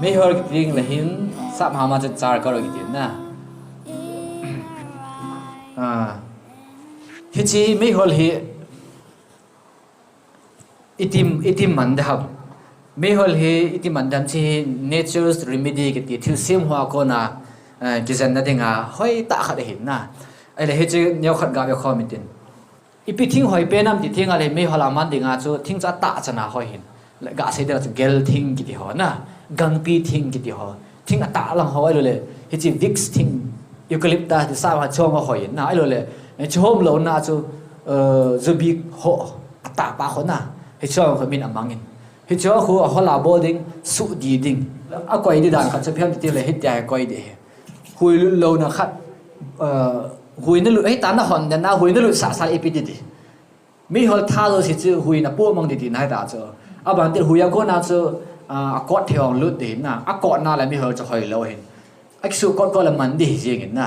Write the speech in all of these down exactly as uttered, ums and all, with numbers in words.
Meihol kiti ding le hin, sap hama chu charcoal kiti na. Ah. Hichi meihol hi itim, itim man de ham. Meihol hi itim man de ham chi hi nature's remedy kiti thilsem hoa kona, eh, kijenna dinga hoitah khat ahin na. Ahile hichi neokhat gave khom itin. Ipi thing hoi pen ham ti thing ale meihol a man dinga chu thing chu atah chana hoi hin. Le gasei dinga chu gel thing kiti ho na, gangpi thing kiti ho. Thing atah lang ho ahilouleh hichi Vicks thing, eucalyptus ti sa ho chong ho hoi hin na ahilouleh, eh, chu hom lou na chu, eh, zubi ho atah pa ho na. Hichi ho min amang in. Hichi ho khu ahol a bol ding, su di ding. Akoi di dan khat chu phiam ti le hitia hi koi di hi. Hui lut louna khat, eh, hui na lut, hei ta na hon na, hui na lut sasa ipi ti di. Meihol tha lo si chu hui na po mang ti ti na hei ta chu. Aban ti hui a kona chu, ah, akot thei ong lut di na. Akot na le meihol chu hoi lou hin. Akisu kot kot le man di hi jing in na.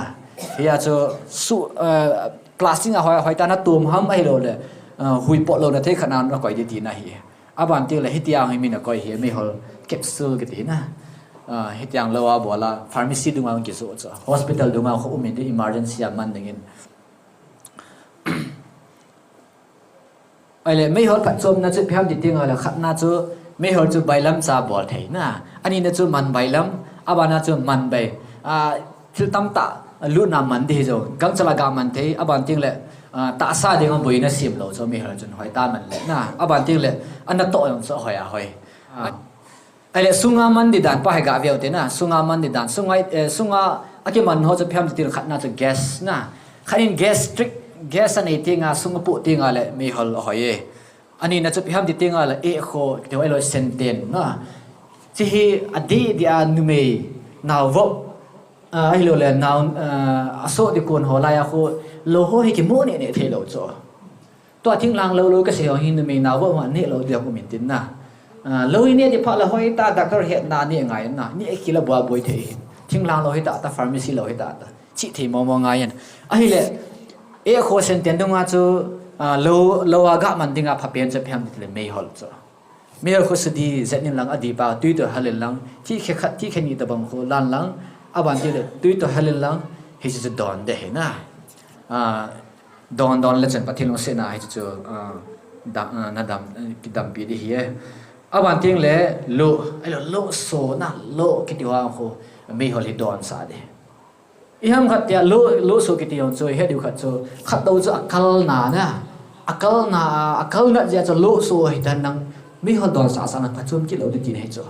Hia chu su, eh, plastic a hoi, hoi ta na tum ham ahilouleh, eh, hui pot louna thei khat na na koi di ti na hi. Aban ti le hitiang hi min akoi hi meihol capsule kiti na. Ah, hitiang lou a bol a pharmacy dunga kisu chu. Hospital dunga khu um in di emergency a man ding in. Ahile meihol phatchomna chu phiam ti ding ale khatna chu meihol chu bailam cha bol thei na. Anina chu man bailam, abana chu man bai. Ah, thil tamtah lutna man di hi jo. Gangchal a ga man thei, aban ting le, ah, tahsa dinga boina sem lou chu meihol chun hoi ta man le na. Aban ting le, ana to jong chu hoi a hoi. Ah. Ahile sunga man di dan pa hi ga veu te na, sunga man di dan, sunga, eh, sunga akiman ho chu phiam ti ding khatna chu gas na. Khat in gastric, gas anei tinga, sunga pu tinga le meihol ahoi e. Anina chu phiam ti tinga le eh kho, ti ho ahilou senten na. Chi hi adi di a numei, nao vop, ah, ahilouleh nao, ah, aso di kon ho lai a khu, lou ho hi kimu ne ne thei lou chu. Tua thinglang lou lou kasei ho hi numei nao vop ma ne lou dia ku min tin na. Ah, lou hi ne di pha la hoi ta doctor het na ne ngai na. Ne kila bua boi thei hin. Thinglang lou hi ta ta pharmacy lou hi ta ta. Chi thei mo mo ngai yan. Ahile, eh kho senten dunga chu, ah, lou, lou a ga man dinga pha pen chu phiam ti le meihol chu. Meihol khu sudi jet nin lang adi pa tui to halin lang. Ti khe khat, ti khe ni ta bang khu lan lang. Aban ti le tui to halin lang. Hi chu don de hi na. Ah, Don don le chun Pathen lungsetna hi chu, ah, da, ah, na dam, eh, kidampi di hi e. Aban ting le lo, ahilou lo so na, lo kiti ho khu meihol hi don sa di. Iham khat tia lo, lo so kiti ho chu, he diu khat chu, khat to chu akal na na. Akal na, akal na jia chu lo so hi tan nang meihol don sa sa na pachum kit lou di ti na hi chu.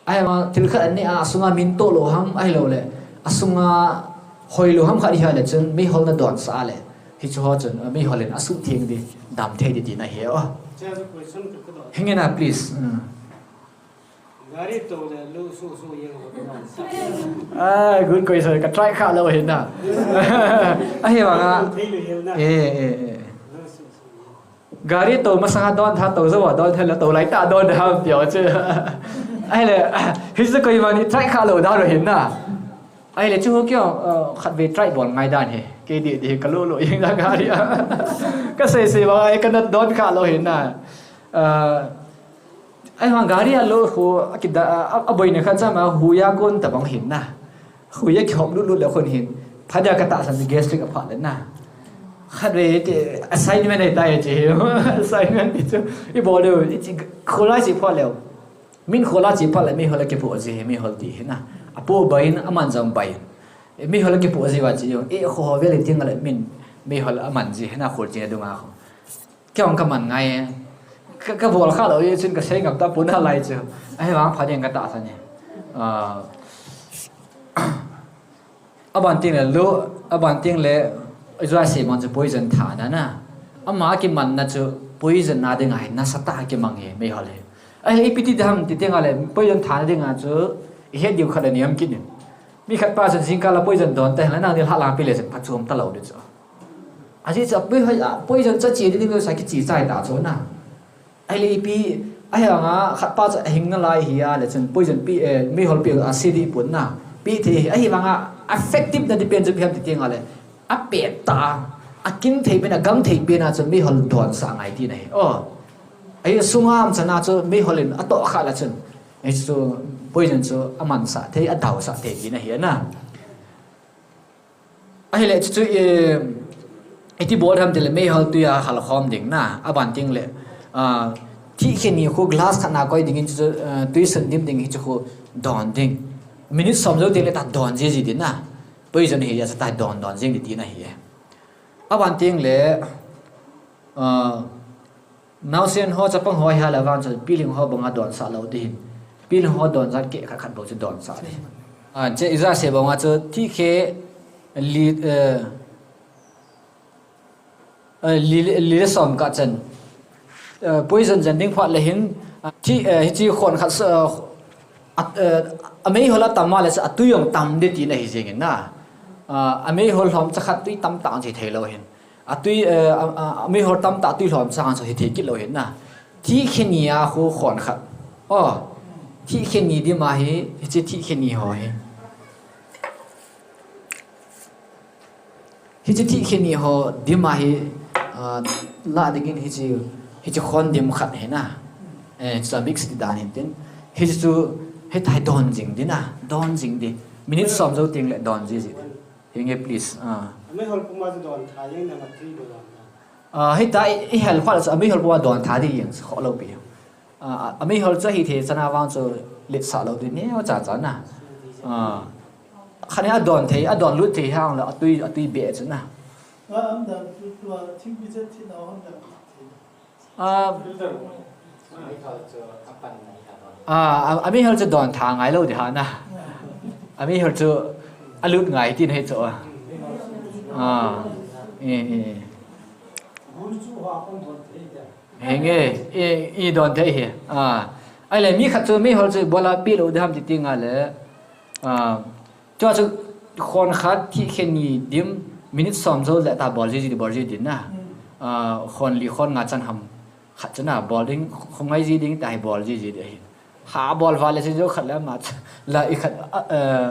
Ahivang thil khat ani a, asunga min to lou ham, ahilouleh asunga hoi lou ham khat hi le chun, meihol na don sa le. Hi chu ho chun, meihol in asuh theng di, dam thei di ti na hi o. Hingena, please. Hmm. Gari to le lo so so yang ho don sa. Ah, good question. Ka try kha lou hin na. Ahivang a. Thei lou hin na. Eh, eh, eh. Lo so so yang. Gari to masanga don tha to zo don tha la to lai ta don ham tio chu. Ahile, hi chu koima ni try kha lou dan lou hin na. Ahile chu ho kio, uh, khat ve try bol ngai dan hi. Ke di di ka lo lo ing da gari a. Ka sei sei ba ai ka na don kha lou hin na. Uh, Ahivang gari a lo khu, akida, a, a, aboina khat chama, huya kon ta bang hin na. Huya kihop lut lut le khun hin. Phadia ka tahsan gastric apha le na. Khat ve te assignment ai tai che. Assignment ti chu. I bol le, i chi khola chi pha le. Min khola chi pha le meihol kipo ji hi meihol ti hi na. Apo bain aman jong bain. Meihol kipo ji va chi yo. E kho ho ve le ting le min meihol aman ji hi na khol chi na dunga kho. Kei jong ka man ngai e. Ka, ka bol kha lou e, chun ka sei ngam ta pon a lai chu. Ahivang pha ding ka tahsan e. Ah, aban ting le lo, aban ting le, ijua sei man chu poison tha na na. Ama kiman na chu poison na ding ahi, nasa tah a kimang e, meihol e. Ahi, ipi ti dam ti ting a le, poison tha na ding a chu, i het diu khat le niam kin in. Mi khat pa chun jingkal a poison don ta hen la, nang ni hla lang pi le chun pha chom ta lou di chu. Ajeh chu poison, poison cha chi ding ding sa kichi chai ta chu na. Ahile ipi, ahivanga khat pa chu ahing nalai hi a le chun poison pi, eh, meihol pi a si di pon na. Pi thei, ahivanga effective na di pen chu ipi ham ti ting a le. Apet ta, akin thei pen, agang thei pen a chu meihol don sa ngai ti na hi. Oh. Ahi sunga um chana chu meihol in atoh kha la chun. Hichu poison chu amansah thei, adaosah thei tina ahi na. Ahile chuchu, eh, iti bol ham tile meihol tui a halkhom ding na, aban teng le, ah, thihkhe ni khu glass khat na koi dingin chuchu, ah, tui sun dim ding hichu khu don ding. Minute som jou teng le tah don jiji ding na. Poison hi a sa tah don don jing ding tina ahi. Aban teng le, ah, naosen ho chapang ho hi a le vang chu piling ho banga donsah lou ding. Piling ho don jat keh khat khat bou chu donsah ding. Ah, che ija se banga chu thihkhe li, eh, eh, li, li le som kah chan. Eh, poison jen ding phat le hin, ah, thi, eh, hichi khon khat sa, ah, at, eh, ameihol atam a le sa atui jong tam ding tina ahi jeng in na. Ah, ameihol lhom cha khat tui tamtah jong chi thei lou hin. Atui, eh, a, a, ameihol tamtah tui lhom cha khat jong hi thei kit lou hin na. Thihkhe ni a khu khon khat. Oh, thihkhe ni dim ahi, hichi thihkhe ni ho hi. Hichi thihkhe ni ho dim ahi, ah, la dingin hichi, hichi khon dim khat hi na. Eh, chu mix ti dan hin tin. Hichi chu, hitia hi don jing ding na, don jing ding. Minute som jou teng le don jiji ding. Hinge, please. Ah. Ameihol puma chu don tha jeng na ma tui bol don tha. Ah, hitia i, i hel phat chu ameihol puma don tha ding jeng kho lou pi. Ah, ameihol chu ahi thei chan a vang chu letsah lou ding neo cha cha na. Ah. Khat nia don thei, adon lut thei hang le atui, atui beh chu na. Ah, am dan tu, tu, ah, thing pi chet thi na hon da. Ah, a, ameihol chu don tha ngai lou ding ha na. Ameihol chu alut ngai tin hi chu. Ah, eh, eh. Henge, i, i don thei hi. Ah, ahile mi khat chu meihol chu ibola pe lou ding ham ti teng a le. Ah, Chua chu khon khat thihkhe ni dim, minute som jou le tah bol jiji ding, bol jiji ding na. Hmm. Ah, khon li khon nga chan ham khat chu na bol ding, khongai ji ding tah hi bol jiji ding ahi. Ha bol val le chu jou khat le ama chu la i khat, ah, eh,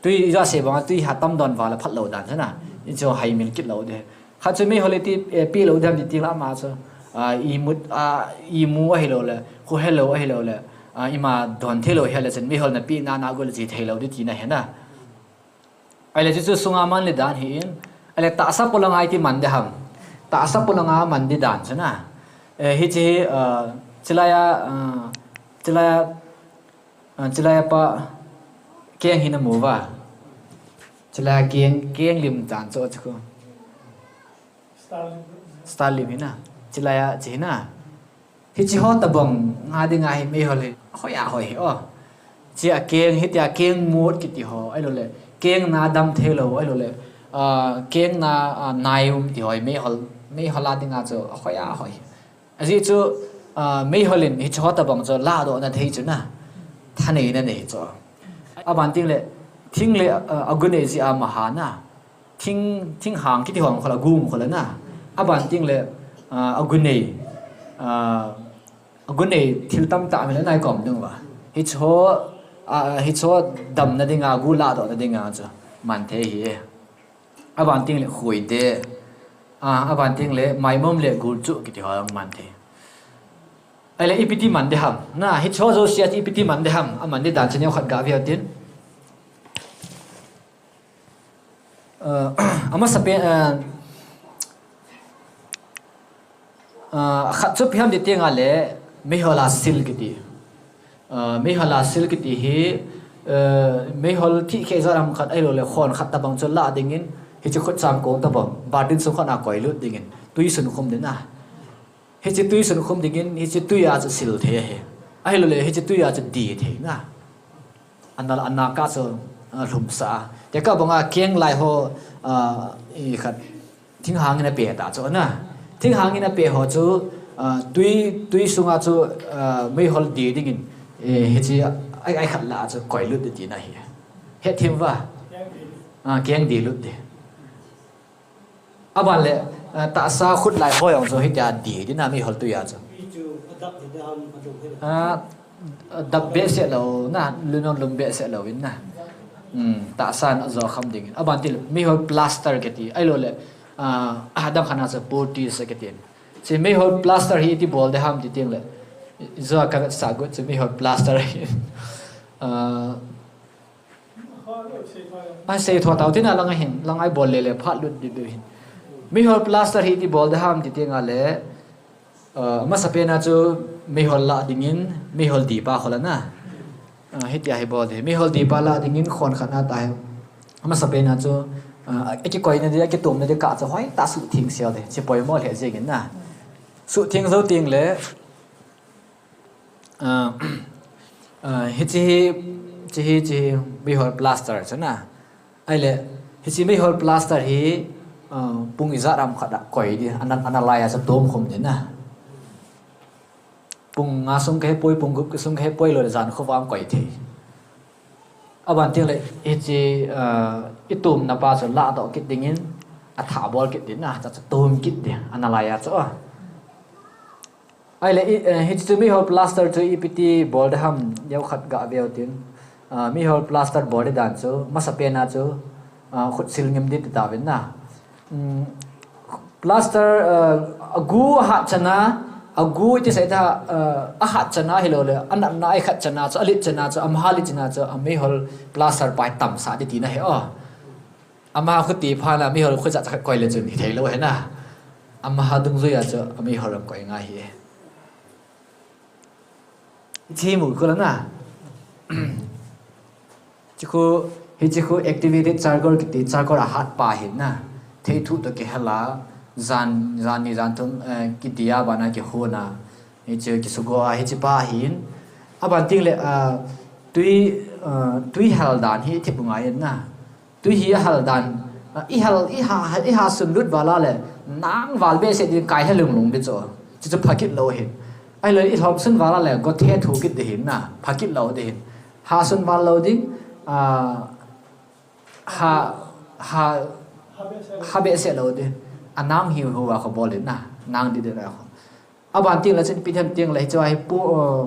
tui ija se banga tui ha tam don val le phat lou dan chu na. I chu hai min kit lou ding. Khat chu meihol iti, eh, pe lou ding ham ti teng le ama chu, ah, imut, ah, imu ahilou le, khu helou ahilou le, ah, ima don thei lou hi a le chun meihol na pe na na gol le chi thei lou ding tina ahi na. Ahile chu chu sunga man le dan hi in, ahile tahsa polanga iti man ding ham. Tahsa polanga man ding dan chu na. Eh, hichi hi, ah, chilai a, ah, chilai a, ah, chilai a pa keng hi na mu uva. Chilai a keng, keng lim dan chu chu khu. Star lim hi na. Chilai a chi hi na. Hichi ho tabang nga dinga hi meihol hi. Hoi a hoi hi, oh. Chi a keng, hitia keng mut kiti ho, ahilou le. Keng na dam thei lou, ahilou le. Ah, keng na, ah, nai um ti ho, meihol, meihol a dinga chu, hoi a hoi. Ajeh chu, ah, meihol in hichi ho tabang chu ladoh na thei chu na. Thanei na nei chu. Aban teng le, thing le, ah, agunei jeh a maha na. Thing, thinghang kiti ho khol a gum khol a na. Aban teng le, ah, agunei, ah, agunei thil tamtah mi le nai kom ding uva. Hichi ho, ah, hichi ho damna dinga, gu ladohna dinga chu man thei hi. Aban teng le khuite, ah, aban teng le maimom le gurchu kiti ho man thei. Ahile ipi ti man ding ham. Na, hichi ho jouse a ipi ti man ding ham. Aman ding dan chu neo khat ga ve u tin. Ah, amasapen, ah, ah, khat chu ipi ham ti teng a le, meihol a sil kiti. Ah, meihol a sil kiti hi, ah, meihol thihkhe jat ham khat ahilou le, khon khat tabang chu la dingin, hichi khut cham kong tabang, batin sung khat a koi lut dingin, tui sun khum ding na. Hichi tui sun khum dingin, hichi tui a chu sil thei ahi. Ahilou le, hichi tui a chu di thei na. Ana, ana ka chu, ah, lhumsa a. Tekah banga keng lai ho, ah, i khat thinghang in ape ta chu na. Thinghang in ape ho chu, ah, tui, tui sunga chu, ah, meihol di dingin, eh, hichi ai, ai khat la chu koi lut ding tina ahi. Hethem uva. Ah, keng di lut ding. Aban le, ah, tahsa khut lai ho jong chu hitia di ding na meihol tui a chu. Ah, dap behseh lou na, lum jong lum behseh lou in na. Hmm, tahsa in ajo kham dingin. Aban teng le, meihol plaster kiti, ahilou le, ah, adang khat a chu poultice kiti. Hichi meihol plaster hi iti bol ding ham ti teng le. Ijua kavetsah got chu meihol plaster ahin. Ah, asei tho tau tina lang ahin, lang a ibol lele phat lut ding ding ahin. Meihol plaster hi iti bol ding ham ti teng le, ah, amasapen a chu meihol lah dingin, meihol dipa kholana. Ah, hitia hi bol ding. Meihol dipa lah dingin khon khat na ta hi. Amasapen a chu, ah, akikoina ding, akitomna ding kah chu hoitah suhtheng sel ding. Hiche poimo lheh jengin na. Suhtheng jou teng le, ah, ah, hiche hi, hiche hi, hiche hi meihol plaster chu na. Ahile, hiche meihol plaster hi, ah, pung ijat ham khat a koi ding, ana, analai a chu tom khum ding na. Pung nga sung kahe poi, pung gup sung kahe poi, lou le jan khovah a koi thei. Aban teng le, hiche, ah, itomna pa chu lahdoh kit dingin, athah bol kit ding na, chu, chu tom kit ding, analai a chu. Ahile, i, eh, hiche chu meihol plaster chu ipi ti bol ding ham, neokhat gah veu tin. Ah, meihol plaster bol ding dan chu, amasapen a chu, ah, khutsil ngim ding ti tauvin na. Um, plaster, ah, agu ahat chan a, agu iti sei ta, ah, ahat chan a hilou le, anatna a ikhat chan a chu, alet chan a chu, amaha let chan a chu, ameihol plaster pa hi tamsah ding tina ahi o. Amaha khuti phat a meihol khuti cha khat koi le chun hithei lou ahi na. Amaha dungjui a chu ameihol jong koi ngai ahi. Hiche hi mu kit ula na. Hiche khu, hiche khu activated charcoal kiti charcoal ahat pa ahi na. Theithu toh kihal a, jan, jan ni jan thum, eh, kiti a bana kihon a. Hiche kisugo a, hiche pa ahin. Aban teng le, ah, tui, ah, tui hal dan hi ithi bu ngai na. Tui hi ahal dan, ah, ihal, iha, iha sunlut val a le, nang val behseh ding kai lha lung lung ding chu. Chu chu pha kit lou ahin. Ahile ilhom sun val a le, gothe thu kit ding ahin na, pha kit lou ding ahin. Ha sun val lou ding, ah, ha, ha, ha behseh lou ding. Anang hiu hiu a kho bol ding na, nang ding ding a kho. Aban teng le chun ipi them teng le hiche hi pu, uh,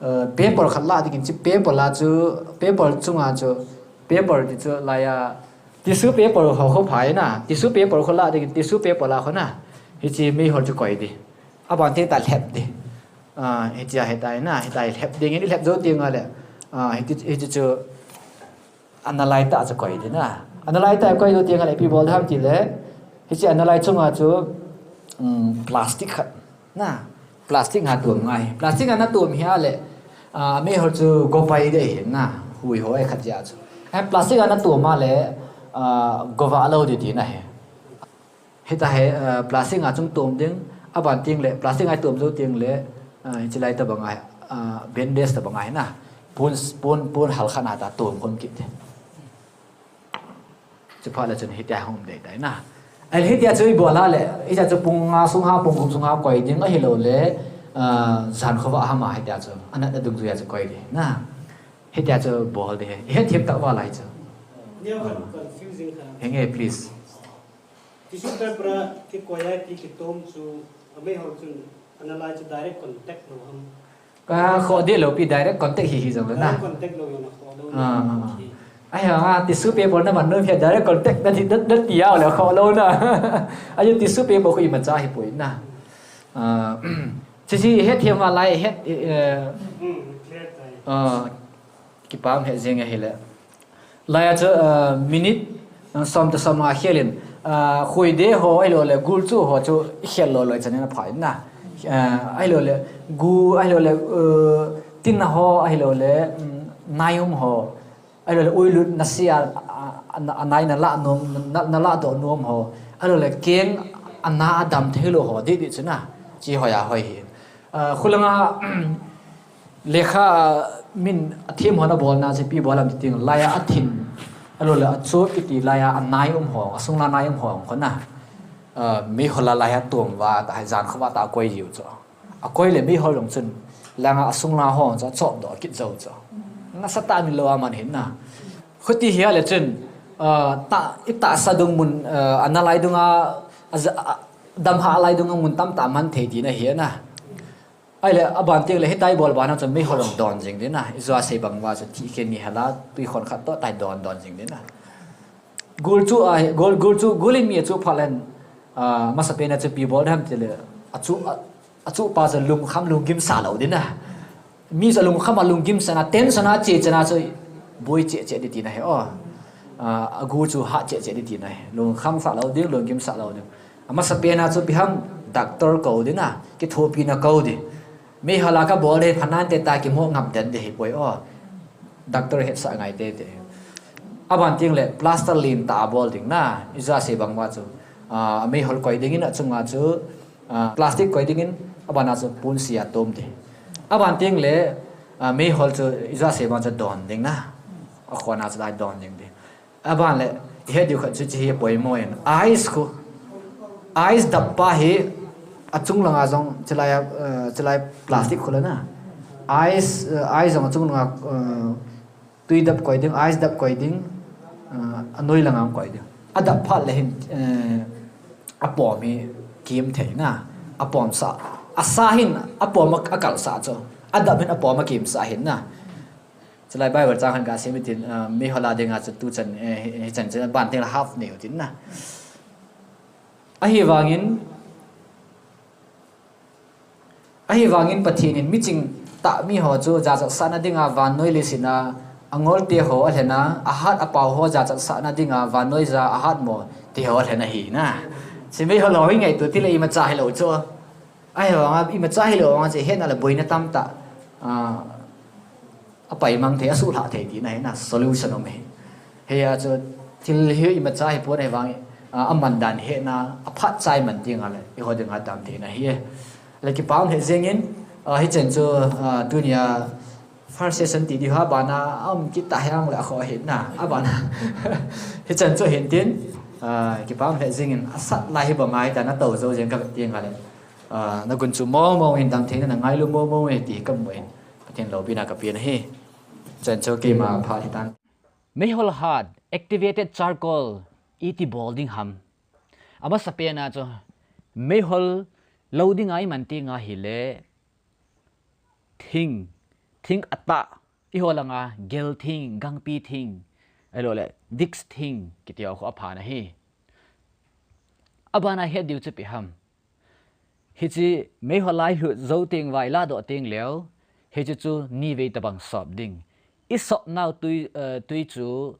uh, paper khat lah dingin chu paper la chu, paper chunga chu, paper ti chu laiya, tissue paper ho kho phai na, tissue paper kho lah dingin tissue paper la kho na, hiche meihol chu koi ding. Aban teng ta lhep ding. Ah, hiche a hitia na, hitia lhep dingin, ilhep jou teng le, ah, hiche, hiche chu, analai tah chu koi ding na. Analai tah koi jou teng le ipi bol ding ham ti le, hiche analai chunga chu, um, plastic khat na. Plastic a tom ngai. Plastic a na tom hi a le, ah, meihol chu go pai ding ahi na. Hui ho e khat ja chu. Eh, plastic a na tom a le, ah, go vah lou ding tina ahi. Hitia hi, ah, plastic a chung tom ding, aban teng le, plastic a tom jou teng le, ah, hiche lai tabang a, ah, bandage tabang ahi na. Pon, pon, pon hal khat a ta tom khum kit ding. Chuphat le chun hitia hung um ding tai na. Ahile hitia chu ibol a le, hitia chu pung nga sung ha, pung gup sung ha koi ding ahilou le, ah, jan khovah ham a hitia chu, anatna dungjui a chu koi ding na. Hitia chu bol ding ahi. Hethem tah uva lai chu. Neo kan confusing kha. Henge, please. Tissue paper a kikoi a ti kitom chu, ameihol chun analai chu direct contact lou ham? Ah, kho ding lou pi, direct contact hi hi jong le na. Direct contact lou jong le kho lou na. Ah, ah, ah. Okay. Ai ha, tissue paper na man nom hi direct contact na ti, na, na ti a le kho lou na. Ai tissue paper khu imacha hi poi na. Ah, chu chu hethem uva lai het, eh, hmm, clear tai. Ah, kipah e jing ahile. Laiya chu, ah, minute, ah, som toh som nga khel in, ah, khuide ho ahilou le gulchu ho chu khel lou lou chan in apha in na. Ah, ahilou le gu, ahilou le, uh, tina ho, ahilou le, um, naium ho, ahilou le uilut nasia, ah, ah, na, anai nalah nom, na, nalah doh nom ho, ahilou le keng ana adam thei lou ho, didi chu na. Chi hoi a hoi hi. Ah, khulanga, lekha, ah, min athem hon abolna chu ipi bol ham ti teng, laiya athin, ahilou le achop kiti laiya anai um ho, asungla nai um ho, kho na. Ah, meihol a laiya tom uva, ta hai jan khovah ta akoi jiu chu. Akoi le meihol jong chun, langa asungla ho chu achop doh kit jou chu. Nasatah in lou a man hin na. Khuti hi a le chun, ah, ta, itahsa dung mun, ah, analai dunga, a, a, damha lai dunga mun tamtah man thei tina hi na. Ahile, aban teng le, hitia ibol bana chun meihol jong don jing ding na. Ijua sei bang uva chu, thih khen ni hela, tui khon khat toh, tia hi don, don jing ding na. Gulchu a, gul, gulchu, gul in mi achuh phat le, ah, amasapen a chu ipi bol ding ham ti le, achuh, a, Achupa chu lungkham lunggim sa lou ding na. Mi chu lungkham a lunggim sa na, tension a che che na chu boi che che ding tina ahi o. A, agu chu hat che che ding tina ahi. Lungkham sa lou ding, lunggim sa lou ding. Amasapen a chu ipi ham, doctor kou ding na, kithopina kou ding. Meihol a kabol ding phanante ta kimo ngam den ding ahi poi o. Doctor hetsah ngai tete. Aban teng le plaster lentah a bol ding na, ijat sei bang uva chu. A, meihol koi dingin achunga chu, a, plastic koi dingin, aban a chu ponsi a tom ding. Aban teng le, a, meihol chu ijat sei bang chu don ding na. Akhon a chu lai don ding ding. Aban le, ihet diu khat chu hiche hi apoimo in. Ice khu. Ice dap pa hi achung langa jong chilai, eh, chilai plastic khu le na. Ice, eh, ice jong achung langa, eh, tui dap koi ding, ice dap koi ding, eh, anoi langa koi ding. Adap phat le hin, eh, apom hi kim thei na. Apom sa. Asa hin apom a, akal sa chu. Adap hin apom akim sa hin na. Chulai Bible chang khat gasim hitin, ah, meihol a dinga chu tuchan, eh, hi, hichan chu aban teng le half nei u tin na. Ahivangin, ahivangin Pathen in miching tah mi ho chu jachatsahna dinga vannoi leiset a angol te ho alhen a, ahat apao ho jachatsahna dinga vannoi ja ahat mo te ho alhen ahi na. Hiche meihol ho hi ngaito tile imacha hilou chu. Ahivanga imacha hilou vanga chu hetna le boina tamtah, ah, apaimang thei, asuhlhah thei tina ahi na, solution um ahi. Hiya chu thil hi imacha hipon ahivang, ah, aman dan hetna, aphat chai man teng le, eiho dinga dam theina ahi. Le kipa um lheh jengin, ah, hichan chu, ah, tunia first session ti diu ha bana, um, kit ta hiang le akhoh ahi na, abana. Hichan chu hin tin, ah, kipa um lheh jengin, asat lai hi banga hita natou jou jeng kavet teng le. Ah, nagun chu mong mong in dam theina, nangailu mong mong in ti kamu in. Pathen loupina kapen ahi. Chan chu keima phat hitan. Meihol hat, activated charcoal, iti bol ding ham. Amasapen a chu, meihol lou dinga iman teng ahile, thing, thing atah, eiho langa gel thing, gangpi thing, ahilou le, dix thing, kiti ho khu apha na ahi. Abana het diu chu ipi ham. Hiche meihol a ilhut jou teng uva iladoh teng leu, hiche chu nivei tabang sop ding. Isop nau tui, eh, tui chu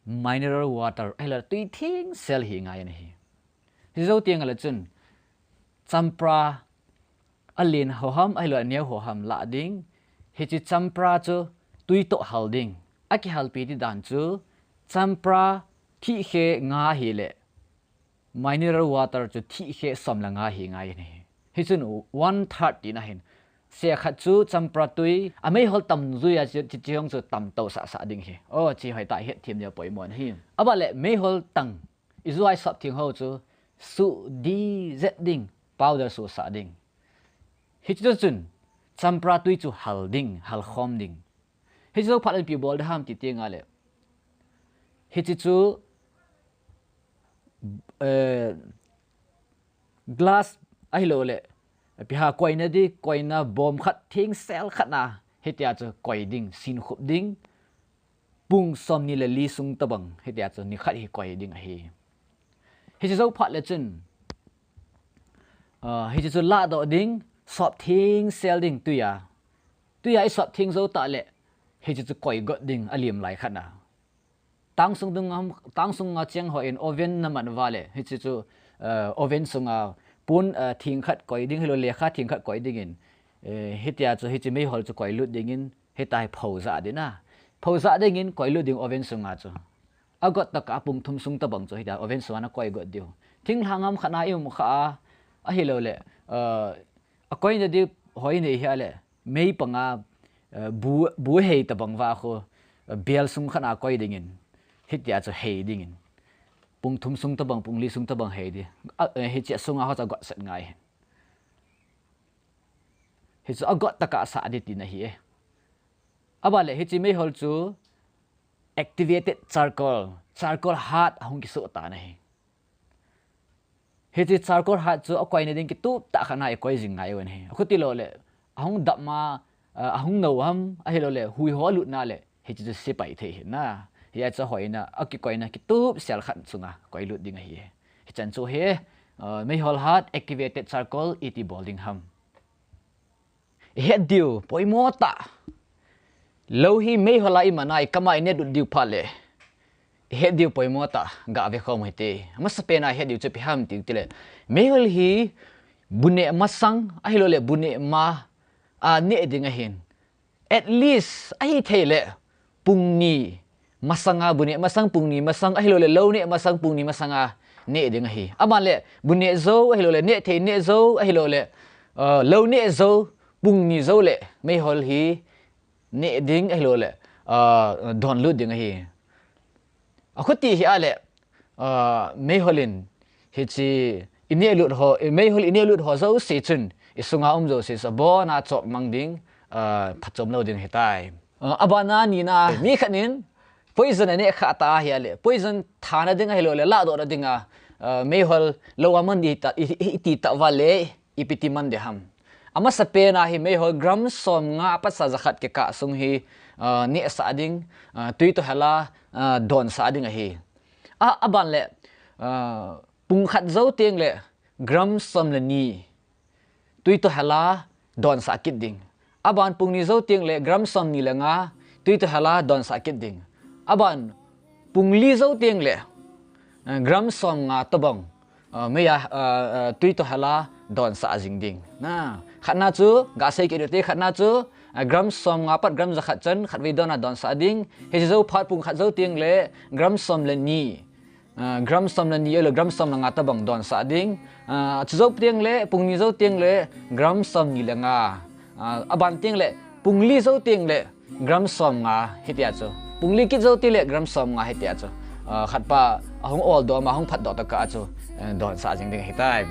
mineral water, ahilou le tui thengsel hi ngai ahi. Hijou teng le chun, champra alen ho ham, ahilou le aneo ho ham lah ding. Hiche champra chu tui toh hal ding. Akihalpi ti dan chu, champra thihkhe nga hile, mineral water chu thihkhe som le nga hi ngai ahi. Hichun one third tina ahin. Seh khat chu champra tui, ameihol tam jui a chu, chu, chu jong chu tam tousah sah ding ahi. O, hiche hoitah a hetthem diu apoimo ahi. Aban le meihol tang, ijui a isop theng ho chu, suh di jet ding, powder suhsah ding. Hiche chu chun, champra tui chu hal ding, hal khom ding. Hiche jou phat le ipi bol ding ham ti teng le. Hiche chu, eh, glass ahilou le, ipi ham koina di, koina bom khat thengsel khat na, hitia chu koi ding, sin khup ding, pung som ni le li sung tabang, hitia chu nikhat hi koi ding ahi. Hiche jou phat le chun, ah, hiche chu ladoh ding, sop thengsel ding tui a. Tui a isop theng jou tah le, hiche chu koi got ding, alim lai khat na. Tang sung dung ham, tang sunga cheng hoi in oven naman uva le, hiche chu, eh, oven sunga pon, eh, theng khat koi ding, ahilou le lekha theng khat koi dingin, eh, hitia chu hiche meihol chu koi lut dingin, hitia hi pho jah ding na. Pho jah dingin koi lut ding oven sunga chu. Agot tah a pung thum sung tabang chu hitia oven sunga nakoi got diu. Thinglhang ham khat na i um kha a, ahilou le, eh, akoina di hoi nei hia le, mei panga, eh, bu, bu hei tabang uva khu, eh, bel sung khat na koi dingin, hitia chu hei dingin. Pung thum sung tabang, pung li sung tabang hei di. A, eh, hiche sunga ho chu agot set ngai. Hichu agot tah a sah ding tina ahi. Aban le hiche meihol chu activated charcoal, charcoal hat ahung kisoh tan ahi. Hiche charcoal hat chu akoina ding kitup tah khat na ikoi jing ngai u ahi. Akhuti lou le, ahung dap ma, ah, ahung nou ham, ahilou le, hui ho alut na le, hiche chu sepai thei ahi na. Hia chu hoina, akikoina kitup sel khat sunga koi lut ding ahi. Hichan chu hi, ah, meihol hat, activated charcoal, iti bol ding ham. Ihet diu poimo tah. Lou hi meihol a iman a ikam a inet lut diu phat le, ihet diu poimo tah, gave khom u hite. Amasapen a ihet diu chu ipi ham ti tile, meihol hi bu neh masang, ahilou le bu neh ma a neh ding ahin. At least, ahithei le pung ni masang a, bu neh masang, pung ni masang, ahilou le lou neh masang, pung ni masang a neh ding ahi. Aban le bu neh jou, ahilou le neh thei neh jou, ahilou le, uh, lou neh jou, pung ni jou le meihol hi neh ding, ahilou le, uh, don lut ding ahi. Akhuti hi a le, uh, meihol in hichi ineh lut ho, meihol ineh lut ho jouse chun isunga um jouse chu abon a chop mang ding, uh, phachom lou ding ahitai. Uh, aban a nina, mi khat in poison aneh khah ta ahi a le, poison thana ding ahilou le lahdoh na ding a, uh, meihol lou a man di ta, i, i, iti ta uva le, ipi ti man ding ham. Amasapen a hi meihol gram som nga apat sa jakhat kikah sung hi, uh, nehsah ding, uh, tui toh hel a, uh, donsah ding ahi. A, aban le, uh, pung khat jou teng le gram som le ni tui toh hel a donsah kit ding. Aban pung ni jou teng le gram som ni le nga tui toh hel a donsah kit ding. Aban pung li jou teng le, uh, gram som nga tobang, uh, mei a, uh, uh, tui toh hel a donsah jing ding. Na, khatna chu gasei kit u hite, khatna chu, uh, gram som nga apat gram jakhat chan khatvei don a donsah ding. Hichi jou phat pung khat jou teng le gram som le ni, uh, gram som le ni ahilou gram som le nga tobang donsah ding. Uh, chu jou teng le pung ni jou teng le gram som ni le nga. Uh, aban teng le pung li jou teng le gram som nga hitia chu. Pung li kit jou teng le gram som nga hitia chu. Uh, khat pa ahung oldoh ma, ahung phatdoh tokah chu, uh, donsah jing ding ahitai.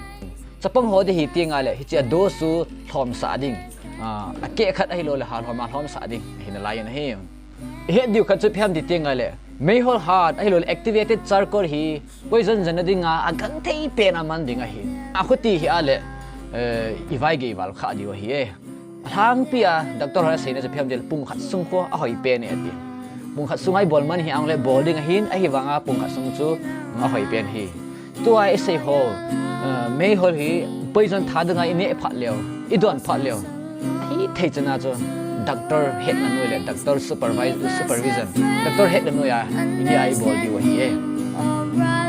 Chapang ho di hi teng a le hichia dose chu lhomsah ding. Uh, akeh khat ahilou le halhom a lhomsah ding ahi nalai in ahi. Ihet diu khat chu ipi ham ti teng a le, meihol hat ahilou le activated charcoal hi poison jana ding a agangthei pen a man ding ahi. Akhuti hi a le, uh, ivaigei val khah diu ahi e. Alhangpi a doctor hon aseina chu ipi ham tile pung khat sung khu ahoi pen e ati. Pung khat sung a ibol man hi ang le bol ding ahin, ahivang a pung khat sung chu ahoi pen ahi. Tua isei ho, uh, meihol hi poison tha ding a ineh phat leu, idon phat leu, ahithei chan a chu doctor hetna noi le doctor supervise, supervision, doctor hetna noi a ineh a ibol diu ahi e.